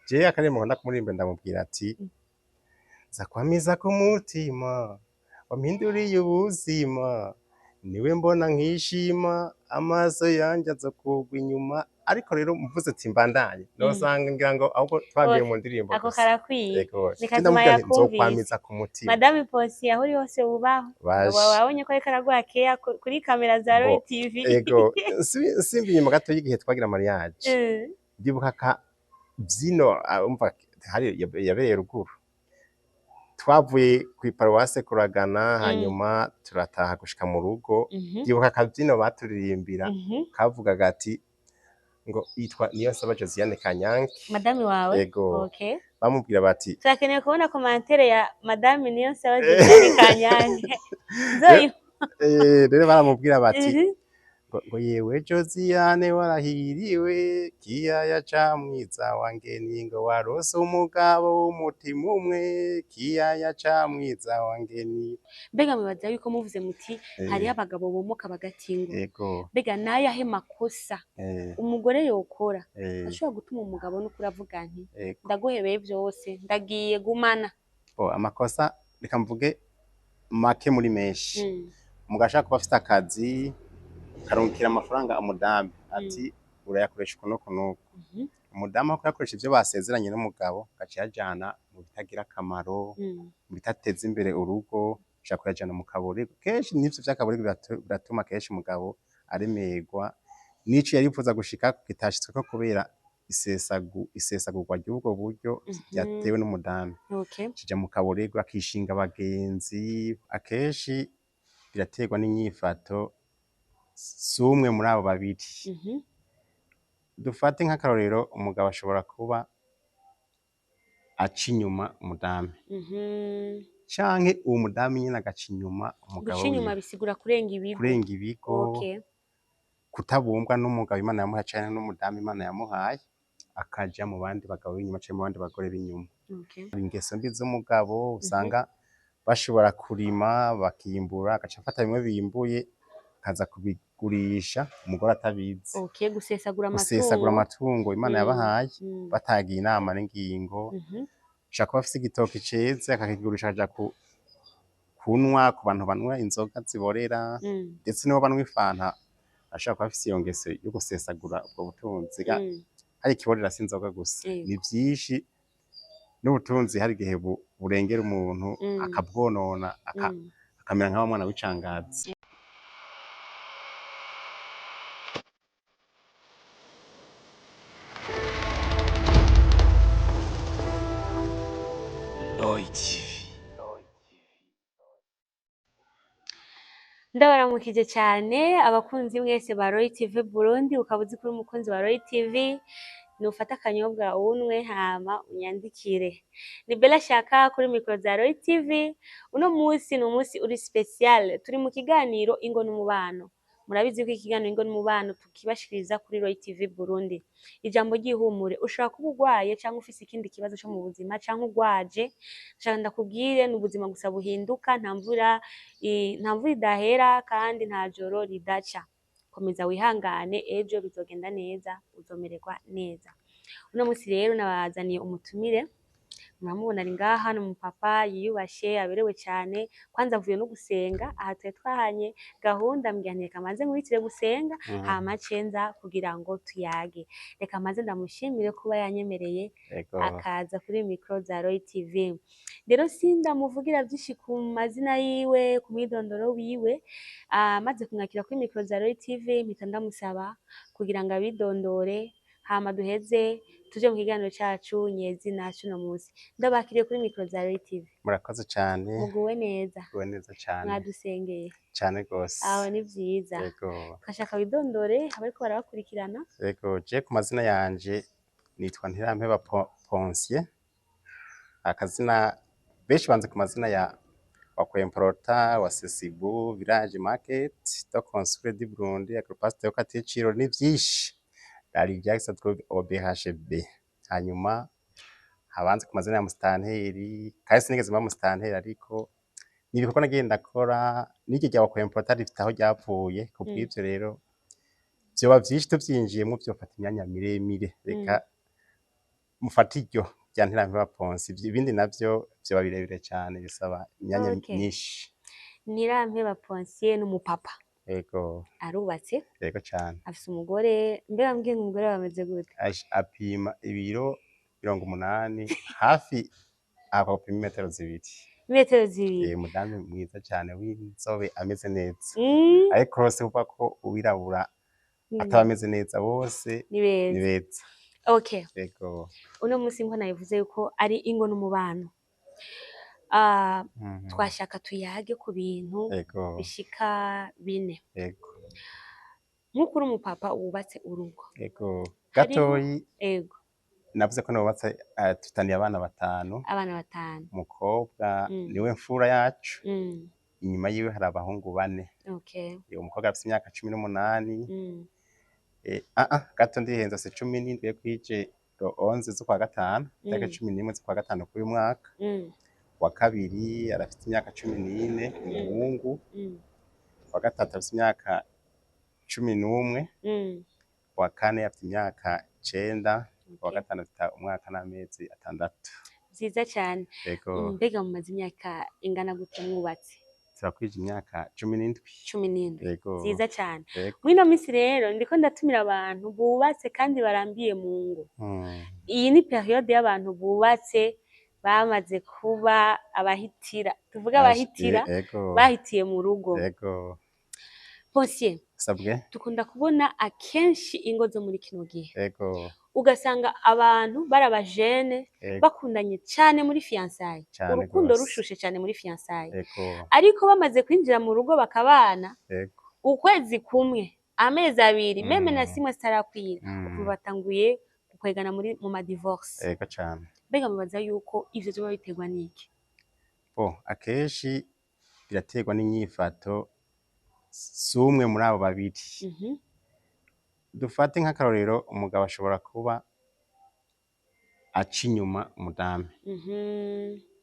Jewe akaririmbo nkunda kumuririmba, ndamubwira ati: "Nza kwamiza ku mutima, wampinduriye ubuzima, niwe mbona nkishima, amaso yanje azokugwa inyuma." Ariko rero mvuze ati mbandanye, nosanga ngira ngo ahubwo twagiye mu ndirimbo Ako gusa. karakwiye. Yego. Ni Je kazima ndamubwira nti yakumvise. nzokwamiza ku mutima. Madame Ponsi, aho uri hose wubaho. Baje. Wabonye ko ariko araguha keya kuri kamera za Roy TV. Yego, simbi inyuma gato y'igihe twagira mariage, ndibuka ka byino, umva hari yabereye ruguru, twavuye kw'iparuwase kuragana, hanyuma turataha gushika mu rugo. Ndibuka akabyino baturirimbira kavugaga ati ngo yitwa Niyonsaba Josiane Kanyange. Madame wawe? Yego. Okay. Bamubwira bati Turakeneye kubona commentaire ya Madame Niyonsaba Josiane Kanyange. Nzoyi. Rero baramubwira bati ngo "Yewe Josiane, warahiriwe, kiyaya ca mwiza wange, ningo warose umugabo w'umutima umwe, kiyaya ca mwiza wange ni." Mbega mwibaza yuko muvuze muti hariho abagabo bomoka bagatingwa. Yego. Mbega n'ayahe makosa umugore yokora ashobora gutuma umugabo n'ukuri avuga nti "Ndaguhebeye vyose, ndagiye, gumana"? Bo, amakosa reka mvuge make muri menshi. Umugabo ashaka kuba afite akazi, karungikira amafaranga umudamu ati "Urayakoresha uku n'uku n'uku." Umudamu aho kuyakoresha ivyo basezeranye n'umugabo, agaca ayajana mu bitagira akamaro, mu bitateza imbere urugo, ashaka kuyajana mu kabore. Kenshi n'ivyo vy'akabore biratuma kenshi umugabo aremerwa n'ico yari yifuza gushika kitashitsweko kubera isesagurwa ry'ubwo buryo ryatewe n'umudamu. Kija mu kaborego, akishinga abagenzi. Akenshi biraterwa n'inyifato z'umwe muri abo babiri. Dufate nk'akarorero, umugabo ashobora kuba aca inyuma umudamu, canke uwo mudamu nyene agaca inyuma umugabo Guca inyuma wiwe. bisigura kurenga ibigo. Kurenga ibigo. Kutabumbwa n'umugabo Imana yamuhaye canke n'umudamu Imana yamuhaye, akaja mu bandi bagabo b'inyuma canke mu bandi bagore b'inyuma. Ingeso mbi z'umugabo, usanga bashobora kurima bakimbura, agaca afata bimwe bimbuye akaza kubigurisha umugore atabizi. Gusesagura Gusesagura amatungo. amatungo Imana yabahaye batagiye inama n'ingingo. Ashobora kuba afise igitoki ceze, akakigurisha, akaja kunwa ku bantu banywa inzoga ziborera, ndetse n'uwo banywa ifanta. Ashobora kuba afise iyo ngeso yo gusesagura ubwo butunzi. Hari ikiborera si inzoga gusa, ni vyinshi n'ubutunzi. Hari igihe burengera umuntu, akabwonona, akamera nka wa mwana w'icangazi. Roy TV. Ndabaramukije cyane abakunzi mwese ba Roy TV Burundi. Ukaba uzi ko uri umukunzi wa Roy TV, nufata akanyobwa uwunwe, hama unyandikire. Ni Bella Shaka kuri mikoro za Roy TV. Uno munsi ni umunsi uri special, turi mu kiganiro Ingo n'Umubano. Murabizi ko ikiganiro Ingo n'Umubano tukibashikiriza kuri Roy TV Burundi. Ijambo ry'ihumure: ushobora kuba urwaye cyangwa ufise ikindi kibazo cyo mu buzima cyangwa urwaje, nshaka ndakubwire, ni ubuzima gusa buhinduka. Nta mvura idahera kandi nta joro ridaca. Komeza wihangane, ejo bizogenda neza, uzomererwa neza. Uno munsi rero nabazaniye umutumire, muramubona ari ngaha. Ni umupapa yiyubashe, aberewe cyane. Kwanza avuye no gusenga. Aha twari twahanye gahunda, mbwira nti reka manze nkurikire gusenga, hama cenza kugira ngo tuyage. Reka manze ndamushimire kuba yanyemereye akaza kuri mikoro za Roy TV. Rero sindamuvugira byinshi ku mazina yiwe, ku mwidondoro wiwe. Maze kumwakira kuri mikoro za Roy TV, mpita ndamusaba kugira ngo abidondore, hama duheze tuje mu kiganiro cacu nyezina cuno munsi. Ndabakiriye kuri mikoro za Roy TV. Murakoze cane. Muguwe neza? Muguwe neza cane. Mwadusengeye? Cane gose. Aho ni vyiza. Yego. Twashaka widondore abariko barabakurikirana. Yego, je ku mazina yanje nitwa Ntirampeba Ponsier. Akazina benshi banze ku mazina ya Wakwemporota wa Sesibu Village Market do Consul du Burundi Agropasteur yo quartier Ciro, ni vyinshi Rari Jackson OBHB. Hanyuma abanze ku mazina ya musitanteri, kandi sinigeze mba musitanteri, ariko ni ibikorwa nagiye ndakora n'iryo rya Wakwemporota rifite aho ryavuye. Ku bw'ivyo rero vyoba vyinshi tuvyinjiyemwo, vyofata imyanya miremire. Reka Mufate iryo rya Ntirampeba Ponsi, ibindi navyo vyoba birebire cane, bisaba imyanya myinshi. Ntirampeba Ponsier n'umupapa. Ego. Arubatse. Ego cane. Afise umugore. Mbega mbwiye ngo umugore bameze gute? Apima ibiro 80, hafi apima imetero 2. Imetero 2. Umudamu mwiza cane w'inzobe, ameze neza. Ariko si kuvuga ko uwirabura ataba ameze neza, bose ni beza. Ni beza. Okay. Ego. Uno munsi nko nabivuze yuko ari ingo n'umubano. Twashaka tuyage ku bintu bishika 4. Nk'uko uri umupapa wubatse urugo. Ego. Hariho Gatoyi. Ego. Navuze ko nubatse, dufitaniye abana 5. Abana 5. Umukobwa niwe mfura yacu. Inyuma yiwe hari abahungu 4. Uwo mukobwa afise imyaka 18. Gato ndihenze, si 17, yo kwije ro 11 z'ukwa gatanu, tariki 11 z'ukwa gatanu k'uyu mwaka. Wa kabiri arafite imyaka 14, umuhungu. Wa gatatu afite imyaka 11. Wa kane afite imyaka 9. Wa gatanu afite umwaka n'amezi 6. Vyiza cane. Ego. Mbega mumaze imyaka ingana gute mwubatse? Turakwije imyaka 17. 17. Ego. Vyiza cane. Ego. Mw'ino minsi rero ndiko ndatumira abantu bubatse kandi barambiye mu ngo. Iyi ni période y'abantu bubatse bamaze kuba abahitira. Tuvuge abahitira, Ego. bahitiye mu rugo. Ego. Ponsier, Sabwe. dukunda kubona akenshi ingo zo muri kino gihe. Ego. Ugasanga abantu bari abajene bakundanye cane muri fiançailles. Cane Urukundo gose. rushushe cane muri fiançailles. Ego. Ariko bamaze kwinjira mu rugo bakabana, ukwezi kumwe, amezi 2, même na 6 mois zitarakwira, ukumva batanguye gukwegana muri mu ma divorce. Ego cane. Mbega mubaza yuko ivyo vyoba biterwa n'iki? Bo, akenshi biraterwa n'inyifato z'umwe muri abo babiri. Dufate nk'akarorero, umugabo ashobora kuba aca inyuma umudamu.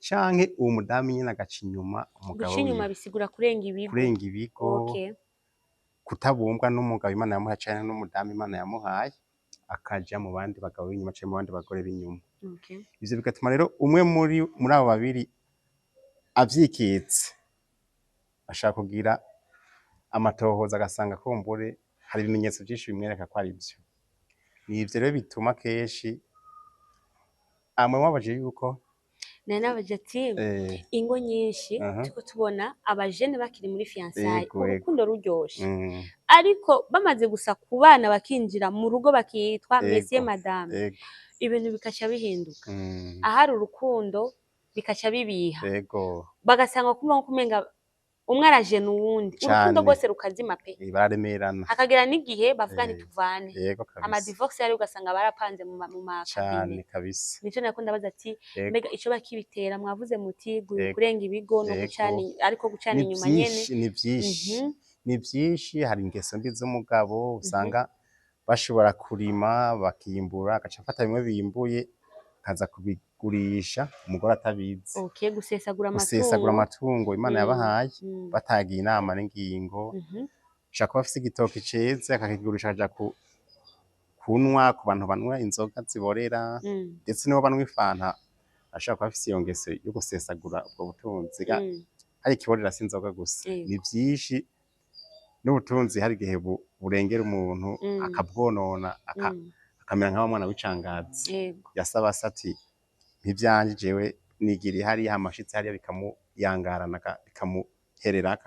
Canke uwo mudamu nyene agaca inyuma umugabo Guca inyuma wiwe. bisigura kurenga ibigo. Kurenga ibigo, kutabumbwa n'umugabo Imana yamuhaye canke n'umudamu Imana yamuhaye, akaja mu bandi bagabo b'inyuma canke mu bandi bagore b'inyuma. Ivyo bigatuma rero umwe muri abo babiri avyikitse, ashaka kugira amatohoza, agasanga kumbure hari ibimenyetso vyinshi bimwereka ko ari vyo. Ni ivyo rero bituma kenshi amwe mwabaje yuko Nari nabaje ati ingo nyinshi turiko tubona abajene bakiri muri fiançailles, Ego, ego. urukundo ruryoshe, ariko bamaze gusa kubana bakinjira mu rugo bakitwa monsieur, madame, ibintu bikaca bihinduka. Ahari urukundo bikaca bibiha, bagasanga kumva nko kumenga umwe arajena uwundi, urukundo rwose rukazima pe. Bararemerana. Hakagera n'igihe bavuga ntituvane. Yego kabisa. Ama divorce yari ugasanga barapanze mu ma Cane cabinets. kabisa. Nico nariko ndabaza ati mbega ico bakibitera, mwavuze muti kurenga ibigo no gucana ariko gucana Ni inyuma nyene. vyinshi, ni vyinshi. Ni vyinshi, hari ingeso mbi z'umugabo usanga bashobora kurima bakimbura, agaca afata bimwe bimbuye akaza kubigurisha umugore atabizi. Okay, gusesagura Gusesagura amatungo. amatungo Imana yabahaye, batagiye inama n'ingingo. Ashobora kuba afise igitoki ceze akakigurisha, akaja kunwa ku bantu banywa inzoga ziborera, ndetse n'uwo banywa ifanta, ashobora kuba afise iyo ngeso yo gusesagura ubwo butunzi. Hari ikiborera si inzoga gusa, ni vyinshi n'ubutunzi, hari igihe burengera umuntu akabwonona, akamera nka wa mwana w'icangazi yasaba se ati ntivyanje, jewe nigira hariya, amashitsi hariya bikamuyangarana, bikamuhererako,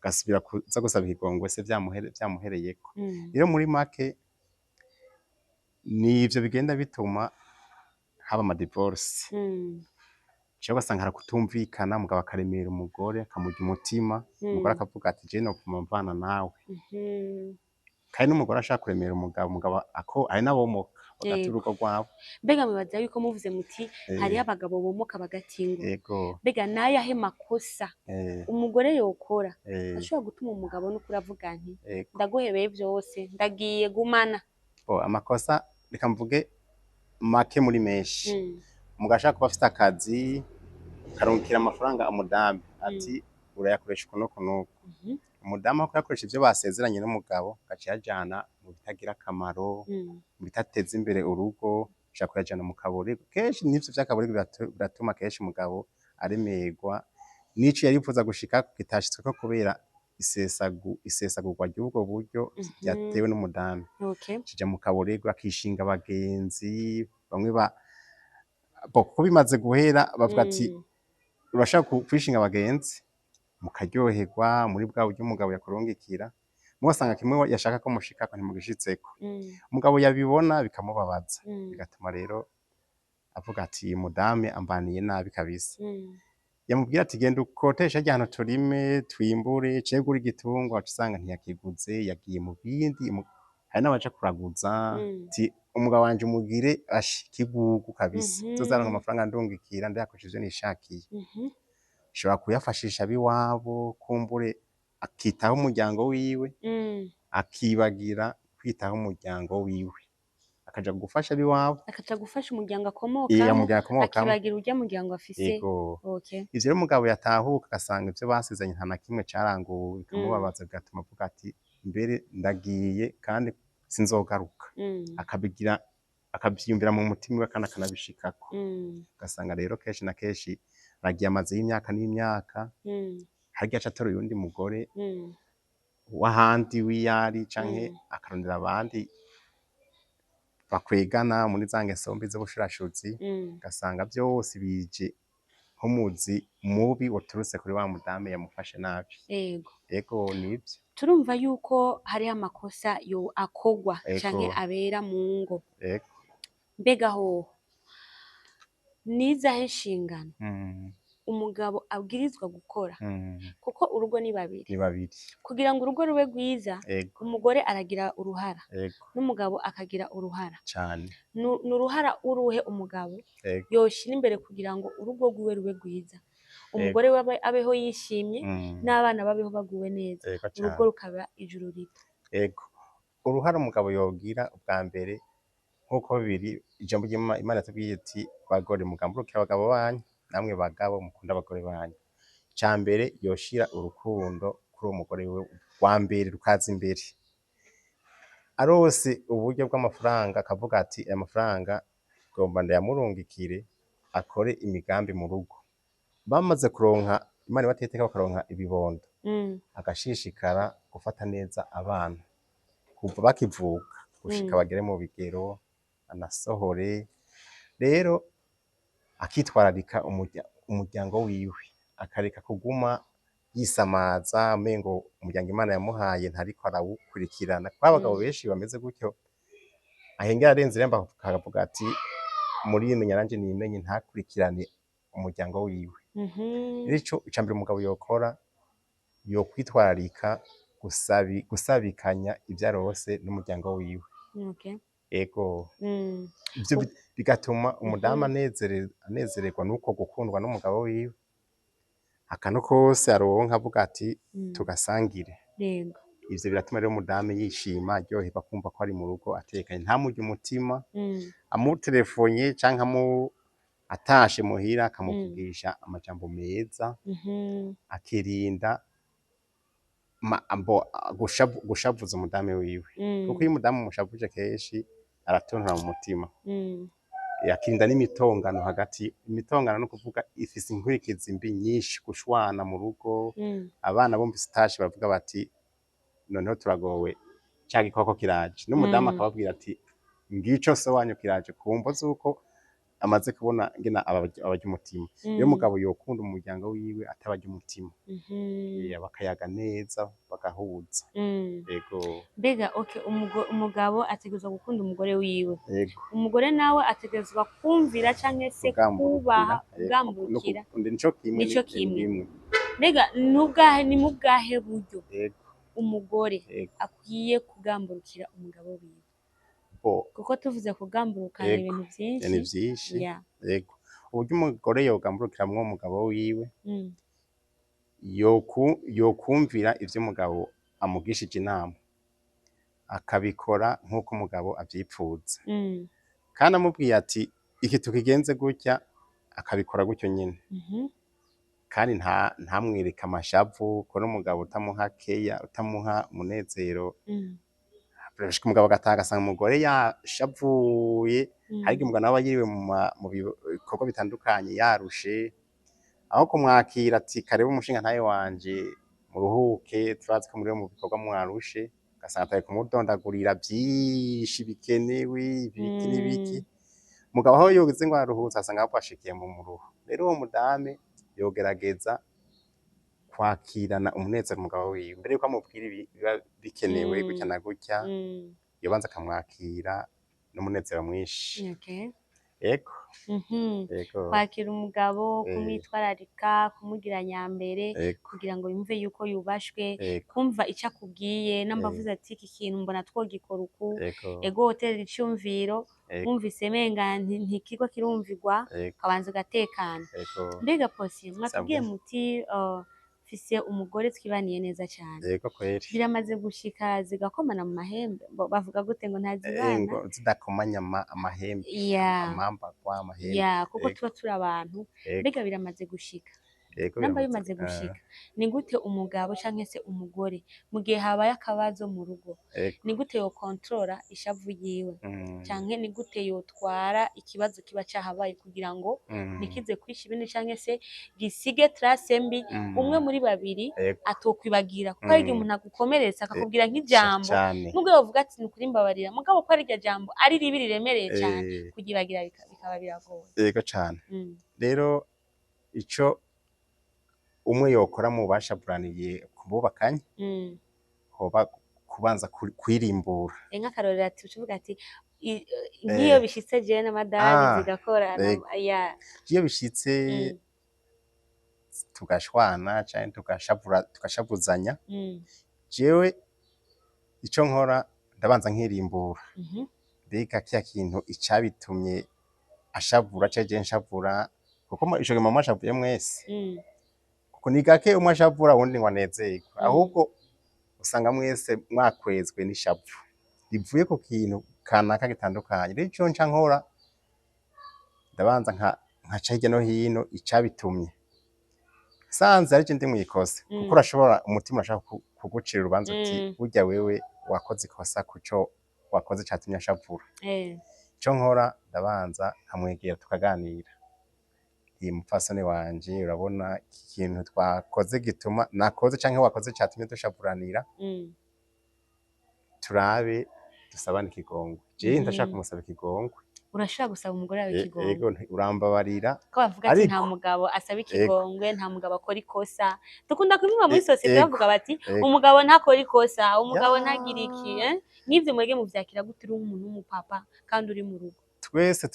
agasubira kuza gusaba ikigongwe se vyamuhereyeko. Rero muri make ni ivyo bigenda bituma haba ama divorce. Canke ugasanga hari kutumvikana, umugabo akaremera umugore, akamurya umutima, umugore akavuga ati jewe nopfuma mvana nawe. Kandi n'umugore ashaka kuremera umugabo, umugabo ako hari n'abomoka bagata urugo rwabo. Mbega mwibaza yuko muvuze muti hariho abagabo bomoka bagatingwa, mbega n'ayahe makosa umugore yokora ashobora gutuma umugabo n'ukuri avuga nti ndaguhebeye vyose, ndagiye, gumana? Bo, amakosa reka mvuge make muri menshi. Umugabo ashaka kuba afise akazi, karungikira amafaranga umudamu ati urayakoresha uku n'uku n'uku. Umudamu aho kuyakoresha ivyo basezeranye n'umugabo, agaca ayajana mu bitagira akamaro, mu bitateza imbere urugo. Ashobora kuyajana mu kaborego. Kenshi n'ivyo vy'akaborego biratuma kenshi umugabo aremerwa n'ico yari yipfuza gushikako kitashitsweko kubera isesagurwa ry'ubwo buryo ryatewe n'umudamu. Kija mu kaborego, akishinga abagenzi bamwe ba bo kuko bimaze guhera bavuga ati urashaka kwishinga abagenzi mukaryoherwa muri bwa buryo umugabo yakurungikira, mugasanga kimwe yashaka ko mushikako ntimugishitseko. Umugabo yabibona bikamubabaza, bigatuma rero avuga ati uyu mudame ambaniye nabi kabisa. Yamubwira ati genda ukoteshe harya hantu turime twimbure, cewe gura igitungwa, uca usanga ntiyakiguze, yagiye mu bindi. Hari n'abaja kuraguza ati umugabo wanje umugire ashi ikigugu kabisa, nzozaronka amafaranga ndungikira ndayakoresha ivyo nishakiye. Ashobora kuyafashisha ab'iwabo, kumbure akitaho umuryango wiwe, akibagira kwitaho umuryango wiwe, akaja gufasha ab'iwabo, Akaja gufasha umuryango iya akomokamwo, muryango akomokamwo. akibagira urya muryango afise. Yego. Ivyo rero umugabo yatahuka agasanga ivyo basezeranye nta na kimwe caranguwe, bikamubabaza, bigatuma avuga ati mbere ndagiye kandi sinzogaruka. Akabigira, akavyiyumvira mu mutima wiwe kandi akanabishikako. Ugasanga rero kenshi na kenshi aragiye amaze y'imyaka n'imyaka, harya aca atora uyundi mugore w'ahandi w'iyari, canke akarondera abandi bakwegana muri za ngeso mbi z'ubushurashuzi, ugasanga vyose bije nk'umuzi mubi waturutse kuri wa mudame yamufashe nabi. Ego, nivyo. Turumva yuko hariho amakosa yo akogwa canke abera mu ngo. Mbega hoho nizahe nshingano umugabo abwirizwa gukora? Kuko urugo ni babiri. Ni babiri. Kugira ngo urugo rube rwiza, umugore aragira uruhara n'umugabo akagira uruhara. Cane. Ni uruhara uruhe umugabo yoshira imbere kugira ngo urugo rwiwe rube rwiza, umugore we abeho yishimye, n'abana babeho baguwe neza, urugo rukaba ijuru rito? Ego. Uruhara umugabo yogira ubwa mbere, nk'uko bibiri ijambo ry'Imana yatubwiye iti bagore mugamburukire abagabo banyu, namwe bagabo mukunda abagore banyu. Ica mbere yoshira urukundo kuri uwo mugore wiwe rwa mbere rukaza imbere. Arose uburyo bw'amafaranga akavuga ati aya mafaranga ngomba ndayamurungikire akore imigambi mu rugo. Bamaze kuronka, Imana ibateye iteka bakaronka ibibondo, agashishikara gufata neza abana kuva bakivuka gushika bagere mu bigero, anasohore. Rero akitwararika umuryango wiwe, akareka kuguma yisamaza umengo umuryango Imana yamuhaye ntariko arawukurikirana. Kuko abagabo benshi bameze gutyo, ahengera arenze irembo akavuga ati muri menya nanje nimenye, ntakurikirane umuryango wiwe. Rero ico icambere umugabo yokora, yokwitwararika gusabikanya ivyo arose n'umuryango wiwe. Ego. Ivyo bigatuma umudamu anezererwa nuko gukundwa n'umugabo wiwe. Akantu kose aronka avuga ati tugasangire. Ivyo biratuma rero umudamu yishima, aryoherwa, kumva ko ari mu rugo atekanye, ntamurye umutima, amuterefonye canke atashe muhira akamuvugisha amajambo meza, akirinda gushavuza umudamu wiwe. Kuko iyo umudamu umushavuje kenshi aratontora mu mutima. Akirinda n'imitongano hagati. Imitongano no kuvuga ifise inkurikizi mbi nyinshi, gushwana mu rugo, abana bumvise utashe baravuga bati noneho turagowe, ca gikoko kiraje. N'umudamu akababwira ati ngico so wanyu kiraje, kumvo zuko amaze kubona ngena abarya umutima. Rero umugabo yokunda umuryango wiwe atabarya umutima. Bakayaga neza, bagahuza. Ego. Mbega okay, umugabo ategerezwa gukunda umugore wiwe. Ego. Umugore nawe ategerezwa kumvira canke se Kugamburukira. kubaha, Ego. kugamburukira. Nico kimwe. Nico Ni kimwe. bimwe. Mbega ni mu bwahe buryo umugore akwiye kugamburukira umugabo wiwe? Kuko tuvuze kugamburuka ni ibintu vyinshi. Ni vyinshi. Ego. Uburyo umugore yogamburukiramwo umugabo wiwe, yokumvira ivyo umugabo amugishije inama, akabikora nk'uko umugabo avyipfuza. Kandi amubwiye ati iki tukigenze gutya, akabikora gutyo nyene. Kandi ntamwereke amashavu, ko n'umugabo utamuha keya, utamuha umunezero. Birashika umugabo agataha agasanga umugore yashavuye, Hari igihe umugabo nawe aba yiriwe mu bikorwa bitandukanye yarushe, aho kumwakira ati karibu umushingantahe wanje, muruhuke, turazi ko muri mu bikorwa mwarushe, ugasanga atari kumudondagurira vyinshi bikenewe ibiki n'ibiki. Mugabo aho yogize ngo araruhutse, asanga ahubwo ashikiye mu muruho. Rero uwo mudame yogerageza kwakirana umunezero umugabo wiwe, mbere yuko amubwira biba bikenewe gutya na gutya, yobanza akamwakira n'umunezero mwinshi. Ego. Ego. Kwakira umugabo, kumwitwararika, kumugira nyambere, kugira ngo yumve yuko yubashwe, kumva ico akubwiye, namba avuze ati iki kintu mbona twogikora uku, ego woterera iciyumviro, wumvise menga ntikiriko kirumvirwa, ukabanza ugatekana. Mbega Posi, mwatubwiye muti mfise umugore twibaniye neza cane. Ego kweri. Biramaze gushika zigakomana mu mahembe? Bavuga gute ngo ntazibana? Ngo zidakomanya amahembe, amambagwa, amahembe. Kuko tuba turi abantu. Mbega biramaze gushika? Ego, Namba biramaze. bimaze gushika, ni gute umugabo canke se umugore, mu gihe habaye akabazo mu rugo, ni gute yokontorora ishavu ryiwe, canke ni gute yotwara ikibazo kiba cahabaye kugira ngo ntikize kwisha ibindi canke se gisige trace mbi, umwe muri babiri atokwibagira? Kuko hari igihe umuntu agukomeretsa, akakubwira nk'ijambo, nubwo yovuga ati ni ukuri mbabarira, mugabo ko ari iryo jambo ari ribi riremereye cane, kuryibagira bikaba biragoye. Ego cane. Rero ico umwe yokora mu bashaburaniye kububakanye, hoba kubanza kwirimbura. Nk'akarorero ati ucuvuga ati nk'iyo bishitse jewe na madame zigakorana, ya. Iyo bishitse tugashwana canke tugashavuzanya, jewe ico nkora ndabanza nkirimbura. Mbega kiya kintu icabitumye ashavura canke jewe nshavura, kuko ico gihe muba mwashavuye mwese, kuko ni gake umwe ashavura uwundi ngo anezerwe, ahubwo usanga mwese mwakwezwe n'ishavu rivuye ku kintu kanaka gitandukanye. Rero ico nca nkora, ndabanza nkaca hirya no hino icabitumye, nsanze ari je ndi mw'ikosa, kuko urashobora, umutima urashaka kugucira urubanza uti burya wewe wakoze ikosa kuco wakoze catumye ashavura. Ico nkora, ndabanza nkamwegera tukaganira: iyi mupfasoni wanje, urabona iki kintu twakoze gituma nakoze canke wakoze catumye dushavuranira, turabe dusabane ikigongwe. Jewe ndashaka kumusaba ikigongwe. Urashobora gusaba umugore wawe ikigongwe? Ego, urambabarira. Ko bavuga ati nta Ariko mugabo asaba ikigongwe, nta mugabo akora ikosa, dukunda kubivuga muri sosiyete, bavuga bati umugabo ntakora ikosa, umugabo ntagira iki, eh? Nk'ivyo mwebwe muvyakira gute, uri umuntu w'umupapa kandi uri mu rugo? Twese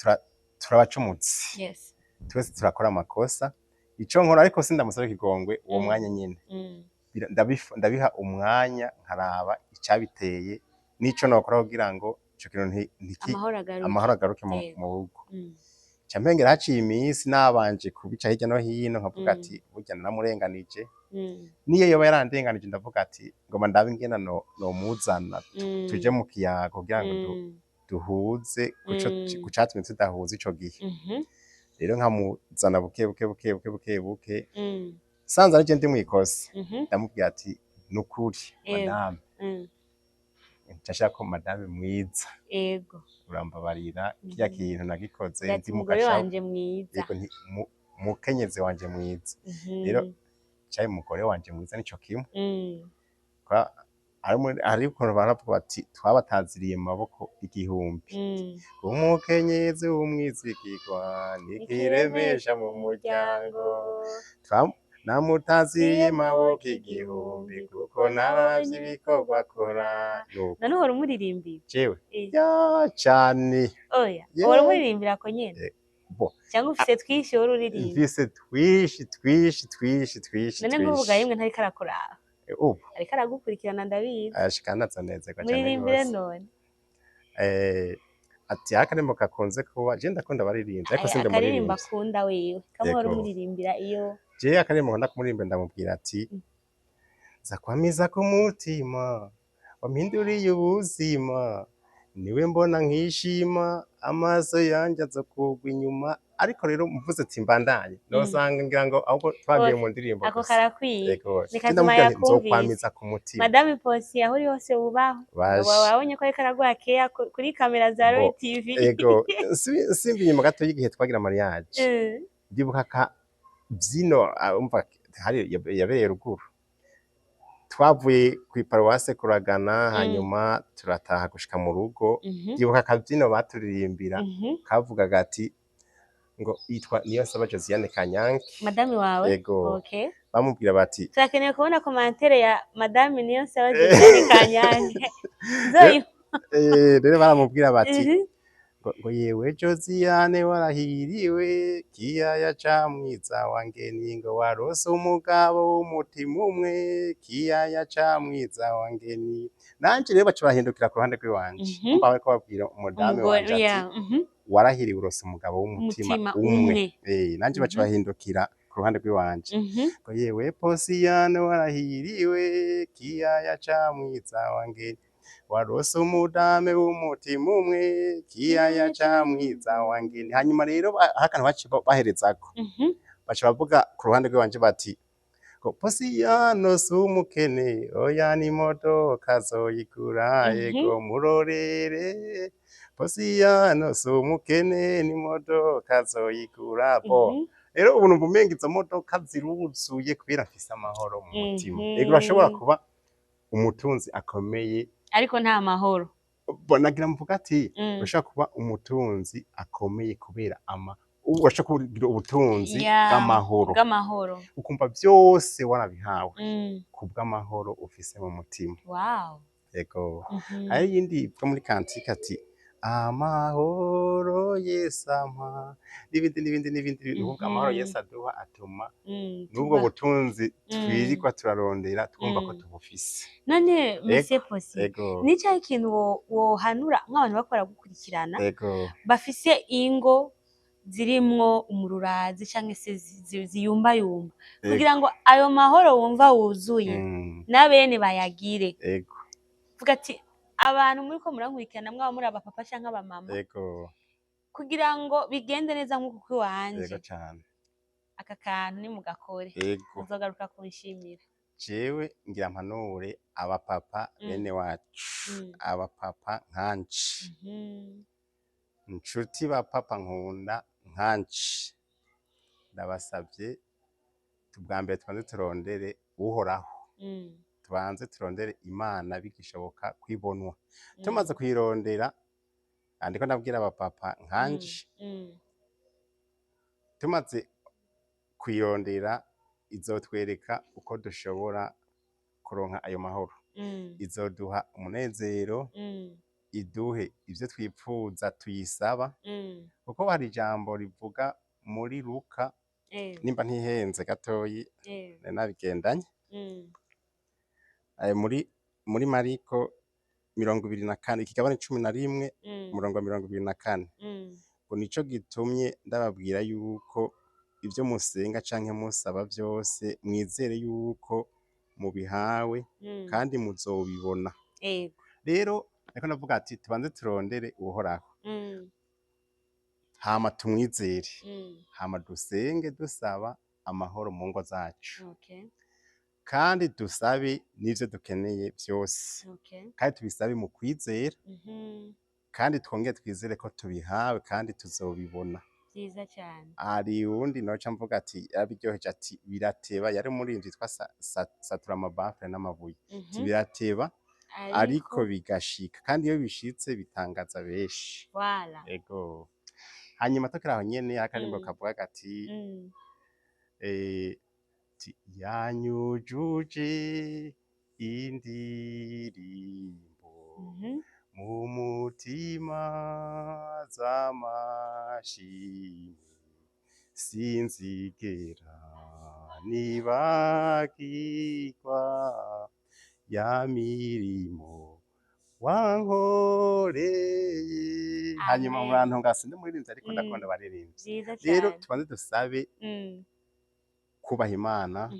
turabacumutse, twese turakora amakosa. Ico nkora ariko, sindamusaba ikigongwe uwo mwanya nyene. Ndabiha umwanya, nkaraba icabiteye n'ico nokora kugira ngo ico kintu Amahoro agaruke. amahoro agaruke mu rugo. Ca mpengera haciye iminsi, nabanje kubica hirya no hino, nkavuga ati burya naramurenganije. Niyo yoba yarandenganije, ndavuga ati ngoma ndabe ingene nomuzana, tuje mu kiyago kugira ngo duhuze ku catumye tudahuza ico gihe. Rero nkamuzana buke buke buke buke buke buke, sanze ari je ndi mw'ikosa, ndamubwira ati nukuri madame, nca nshirako madame mwiza, urambabarira, kirya kintu nagikoze Ati ndi mu umugore gashavu. wanje mwiza. Yego, nti mukenyezi wanje mwiza. Rero caye umugore wanje mwiza nico kimwe. Hari ukuntu baravuga bati twabataziriye mu maboko igihumbi. Umukenyezi w'umwizigirwa nikiremesha mu muryango, namutaziriye maboko igihumbi kuko naravye ibikorwa akora. Nuko. None uhora umuririmbira? Jewe? Ya, cane. Oya, uhora umuririmbira ako nyene? Bo. Cyangwa ufise twinshi uhora uririmba? Mfise twinshi twinshi twinshi twinshi. None nk'ubu Twinshi. yemwe ntariko arakuraba? Ubu Ariko aragukurikirana, ndabizi. Ashika nazanezerwa cane Muririmbire gose. none. Ati akarimbo kakunze kuba, je ndakunda abaririmbyi ariko Aya, sinde akaririmbo muririmbyi. akunda wewe, kamwe uhora Yego. umuririmbira iyo. Je akaririmbo nkunda kumuririmba, ndamubwira ati nza kwamiza ku mutima wampinduriye ubuzima. Niwe mbona nkishima, amaso yanje azokugwa inyuma. Ariko rero mvuze ati mbandanye, nosanga ngira ngo ahubwo twagiye mu ndirimbo Ako gusa. karakwiye. Yego. Ni Je kazima ndamubwira nti yakumvise. nzokwamiza ku mutima. Madame Posi, aho uri hose wubahwe. Baje. Wabonye ko ariko araguha keya kuri kamera za Roy Bo, TV. Ego, simbi inyuma gato y'igihe twagira mariage, ndibuka ka byino, umva hari yabereye ruguru, twavuye ku iparuwase kuragana, hanyuma turataha gushika mu rugo. Ndibuka akabyino baturirimbira kavugaga ati ngo yitwa Niyonsaba Josiane Kanyange. Madame wawe? Ego. Okay. Bamubwira bati Turakeneye kubona commentaire ya Madame Niyonsaba Josiane Kanyange. Nzoyi. Rero baramubwira bati ngo yewe Josiane warahiriwe, kiyaya ca mwiza wange, ningo warose umugabo w'umutima umwe, kiyaya ca mwiza wange. Ni nanje rero baca bahindukira ku ruhande rw'iwanje. Umva bariko babwira umudamu Umugore wanje ati warahiriwe, urose umugabo w'umutima Umutima umwe. umwe. Nanje baca bahindukira ku ruhande rw'iwanje ngo yewe Posiyano warahiriwe, kiyaya ca mwiza wange, warose umudame w'umutima umwe, kiyaya ca mwiza wange. Hanyuma rero hakana baciye baherezako baca bavuga ku ruhande rw'iwanje bati ngo Posiyano si umukene, oya, n'imodoka azoyigura. Ego murorere, Posiyano si umukene, n'imodoka azoyigura. Bo rero ubu numva umenga izo modoka ziruzuye kubera mfise amahoro mu mutima. Ego, urashobora kuba umutunzi akomeye Ariko nta mahoro. Nagira mvuga ati urashobora kuba umutunzi akomeye kubera ama urashobora kugira ubutunzi bw'amahoro, bw'amahoro. Ukumva byose warabihawe kubw'amahoro ufise mu mutima. Ego. Hari iyindi ivuga muri cantique ati amahoro Yesu ampa, n'ibindi n'ibindi n'ibindi. Ni ukuvuga amahoro Yesu aduha atuma n'ubwo butunzi twirirwa turarondera twumva ko tubufise. None Monsieur Posi, Ego. ni cyahe ikintu wohanura nk'abantu bakora gukurikirana Ego. bafise ingo zirimwo umururazi canke se ziyumbayumba, kugira ngo ayo mahoro wumva wuzuye na bene bayagire? Ego. Vuga ati abantu muriko murankurikirana, mwaba muri abapapa canke abamama, Ego. kugira ngo bigende neza nk'uku kw'iwanje, Ego cane. aka kantu nimugakore, Ego. muzogaruka kunshimira. Jewe ngira mpanure abapapa bene wacu, abapapa nkanje, nshuti ba papa nkunda nkanje, ndabasavye bwa mbere tubanze turondere Uhoraho, tubanze turondere Imana bigishoboka kwibonwa. Tumaze kuyirondera, andiko ndabwira abapapa nkanje, tumaze kuyirondera izotwereka uko dushobora kuronka ayo mahoro, izoduha umunezero, iduhe ivyo twipfuza tuyisaba, kuko hari ijambo rivuga muri Luka, nimba ntihenze gatoyi, nari nabigendanye, muri Mariko 24, ikigabane 11, umurongo wa 24, ngo nico gitumye ndababwira yuko ivyo musenga canke musaba vyose, mwizere yuko mubihawe, kandi muzobibona. Rero ariko ndavuga ati tubanze turondere Uhoraho, hama tumwizere, hama dusenge dusaba amahoro mu ngo zacu, kandi dusabe n'ivyo dukeneye vyose, kandi tubisabe mu kwizera, kandi twongere twizere ko tubihawe kandi tuzobibona. Vyiza cane. Hari uwundi noca mvuga ati yarabiryoheje, ati birateba, yari umuririmbyi yitwa Satura Amabafure n'amabuye, ati birateba ariko bigashika, kandi iyo bishitse bitangaza benshi. Voilà. Ego. Hanyuma tukiri aho nyene, akarimbo kavuga gati ti yanyujuje indirimbo mu mutima z'amashimwe, sinzigera nibagirwa ya mirimo wankoreye. Hanyuma Amen. murantunga, sindi umuririmbyi ariko ndakunda abaririmbyi. Vyiza Rero cane. tubanze dusabe kubaha Imana.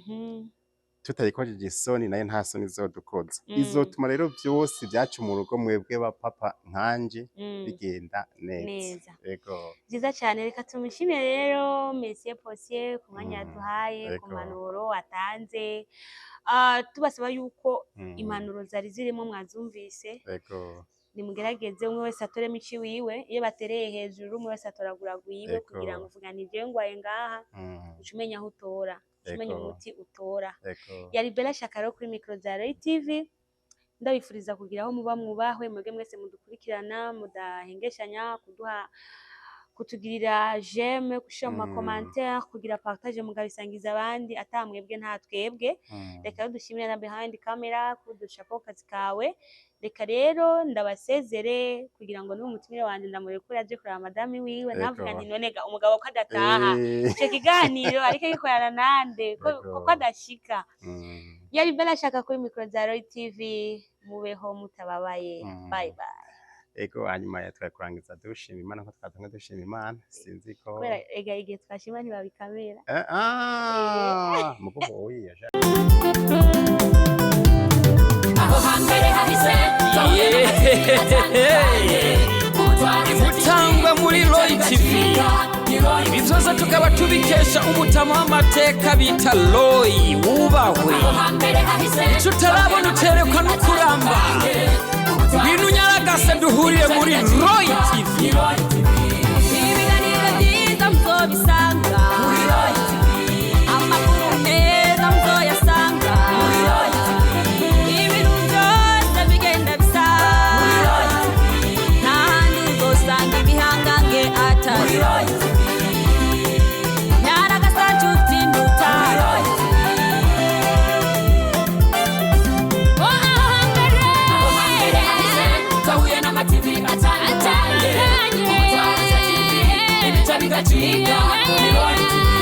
Tutayikojeje isoni, nayo nta soni izodukoza. Izotuma rero vyose vyacu mu rugo, mwebwe ba papa nkanje, bigenda neza. Neza. Ego. Vyiza cane. Reka tumushimire rero Monsieur Posier ku mwanya yaduhaye, ku mpanuro atanze. Tubasaba yuko impanuro zari zirimo mwazumvise. Nimugerageze umwe wese atoremo iciwiwe. Iyo batereye hejuru, umwe wese atoragura gwiwe kugira ngo uvuga nti jewe ngwaye ngaha, uca umenya aho utora, uca umenya umuti utora. Yari Bella Shaka rero kuri micro za Roy TV. Ndabifuriza kugira aho muba mwubahwe, mwebwe mwese mudukurikirana mudahengeshanya kuduha, kutugirira j'aime, gushira mu ma commentaire, kugira partage, mugabisangiza abandi. Ata mwebwe nta twebwe. Reka rero dushimire na behind camera kudushapo kazi kawe. Reka rero ndabasezere kugira ngo n'uwo mutumire wanje ndamurekure aje kuraba madame wiwe. Navuga nti none ga umugabo ko adataha, ico kiganiro ariko gikorana nande ko adashika? Yari Bella Shaka kuri micro za Roy TV. Mubeho mutababaye. Bye bye. Ego, hanyuma ya twakurangiza dushima Imana ko twatange dushima Imana, sinzi ko Kubera ega igihe twashima ntibabikamera. Mugobo oya. Aho hambere hahise. Imutangwa muri Roy TV. Ibi byose tukaba tubikesha umutama w'amateka bita Roy, wubahwe. Aho hambere hahise. Icyo utarabona uterekwa no kuramba. Ngwino unyaragase duhurire muri Roy TV. Ibiganiro byiza muzobisanga, amakuru meza muzoyasanga, ibintu byose bigenda bisa. Nta handi uzosanga ibihangange atari nyaragasa nshuti ndutaro. Aho hambere hahise twahuye n'amativi atandukanye. Umutwara TV, ibica bigacika ni Roy TV.